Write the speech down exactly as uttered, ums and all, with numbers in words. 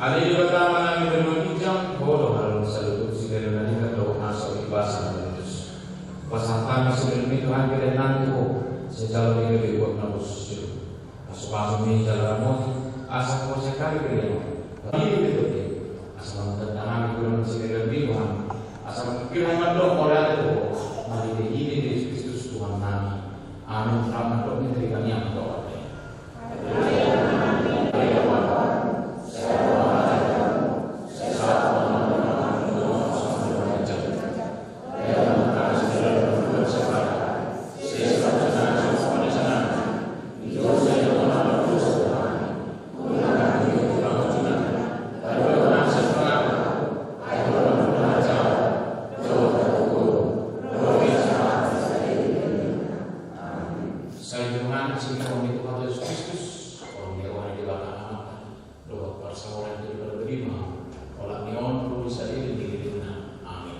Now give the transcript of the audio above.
Ale Debata Amanami na ginjang, Ho do halomoan saluhut siganup na denggan dohot na so di basa na lumobi. Pasahat hami siganup ni Tuhan, pelean nami tu Ho, sai jalo di gabe uap na bosu siganup. Pasupasu ma i jala ramoti, asa huasai hami pelean on. Pamili pe dope, asa mangutanda hami tu na siganup ni Tuhan, asa mangkirang mandok mauliate tu Ho, marhite-hite Jesus Kristus Tuhan nami. Amin. Rap mandok ni dari kami yang doa. Sai Tuhan, sai Tuhan ni Tuhan Jesus Kristus, on dia orang di belakang anak. Dohot parsaoran tu Debata Bapa, olat ni on ro di sadari on di lelengna. Amin.